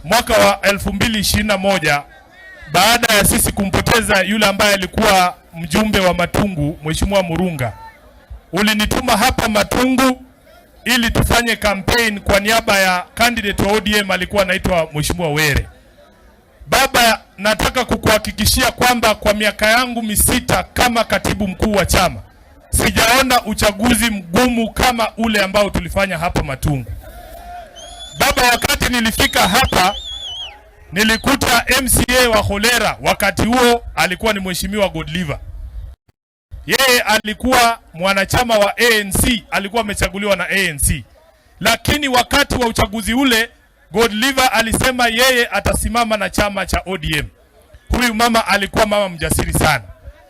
Mwaka wa 2021, baada ya sisi kumpoteza yule ambaye alikuwa mjumbe wa Matungu, Mheshimiwa Murunga, ulinituma hapa Matungu ili tufanye campaign kwa niaba ya candidate wa ODM, alikuwa anaitwa Mheshimiwa Were. Baba, nataka kukuhakikishia kwamba kwa miaka yangu 6 kama katibu mkuu wa chama, sijaona uchaguzi mgumu kama ule ambao tulifanya hapa Matungu. Baba, wakati nilifika hapa, nilikuta MCA wa Kholera, wakati huo alikuwa ni Mheshimiwa Godliver. Yeye alikuwa mwanachama wa ANC, alikuwa amechaguliwa na ANC, lakini wakati wa uchaguzi ule, Godliver alisema yeye atasimama na chama cha ODM. Huyu mama alikuwa mama mjasiri sana.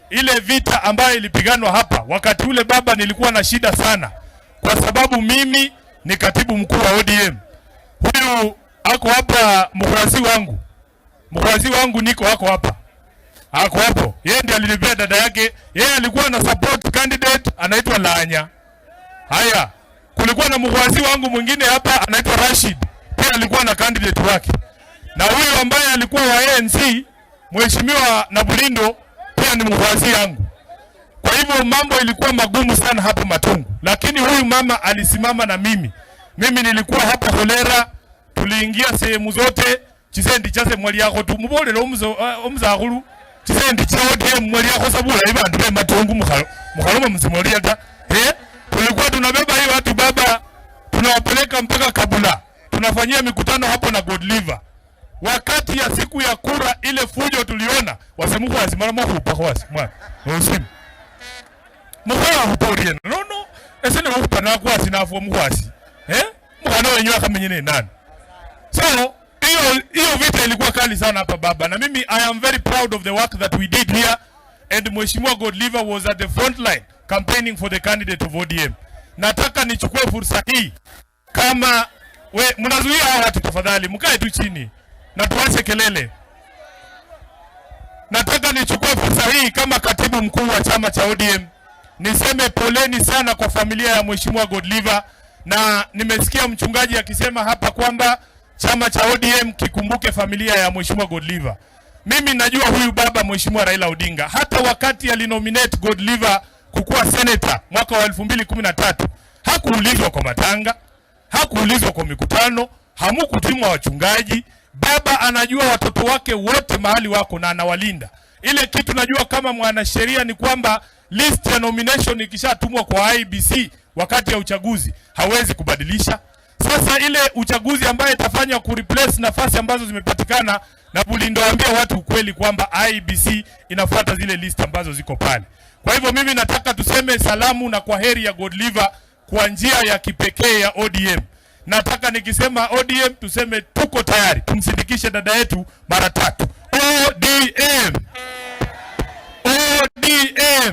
Ile vita ambayo ilipiganwa hapa wakati ule, baba, nilikuwa na shida sana, kwa sababu mimi ni katibu mkuu wa ODM. Huyu ako hapa, mkurasi wangu, mkurasi wangu niko ako hapa, ako hapo. Yeye ndiye alinipea dada yake, yeye alikuwa na support candidate anaitwa Lanya. Haya, kulikuwa na mkurasi wangu mwingine hapa anaitwa Rashid, pia alikuwa na candidate wake, na huyu ambaye alikuwa wa ANC, Mheshimiwa Nabulindo, pia ni mkurasi yangu. Kwa hivyo mambo ilikuwa magumu sana hapa Matungu, lakini huyu mama alisimama na mimi. Mimi nilikuwa hapa Kholera, tuliingia sehemu zote, chisendi chase mwaliakho tu mubolele omuzakhulu chisendi cha ODM mwaliakho sabula bandu be Matungu mukhalo mukhaloma msimwalia ta. Tulikuwa tunabeba hii watu, baba, tunawapeleka mpaka Kabula, tunafanyia mikutano hapo na Godliver. Wakati ya siku ya kura, ile fujo tuliona wasemukhwasi mara mwakhupa khwasi mwana osimu mukhola khupa no no ese nekhupa nakwasi nafwa mukhwasi, mukhana wenyu akhamenye nani? So hiyo hiyo vita ilikuwa kali sana hapa, baba, na mimi I am very proud of the work that we did here, and Mheshimiwa Godliver was at the front line campaigning for the candidate of ODM. Nataka nichukue fursa hii kama we mnazuia hawa watu, tafadhali mkae tu chini na tuache kelele. Nataka nichukue fursa hii kama katibu mkuu wa chama cha ODM niseme poleni sana kwa familia ya Mheshimiwa Godliver, na nimesikia mchungaji akisema hapa kwamba chama cha ODM kikumbuke familia ya Mheshimiwa Godliver. Mimi najua huyu baba, Mheshimiwa Raila Odinga, hata wakati alinominate Godliver kukuwa senator mwaka wa 2013, hakuulizwa kwa matanga, hakuulizwa kwa mikutano, hamukutumwa wachungaji. Baba anajua watoto wake wote mahali wako na anawalinda. Ile kitu najua kama mwanasheria ni kwamba list ya nomination ikishatumwa kwa IEBC wakati ya uchaguzi, hawezi kubadilisha. Sasa ile uchaguzi ambayo itafanywa kureplace nafasi ambazo zimepatikana, na Bulindo, ambia watu ukweli kwamba IEBC inafuata zile list ambazo ziko pale. Kwa hivyo mimi nataka tuseme salamu na kwa heri ya Godliver kwa njia ya kipekee ya ODM. Nataka nikisema ODM, tuseme tuko tayari tumsindikishe dada yetu mara tatu. ODM! ODM!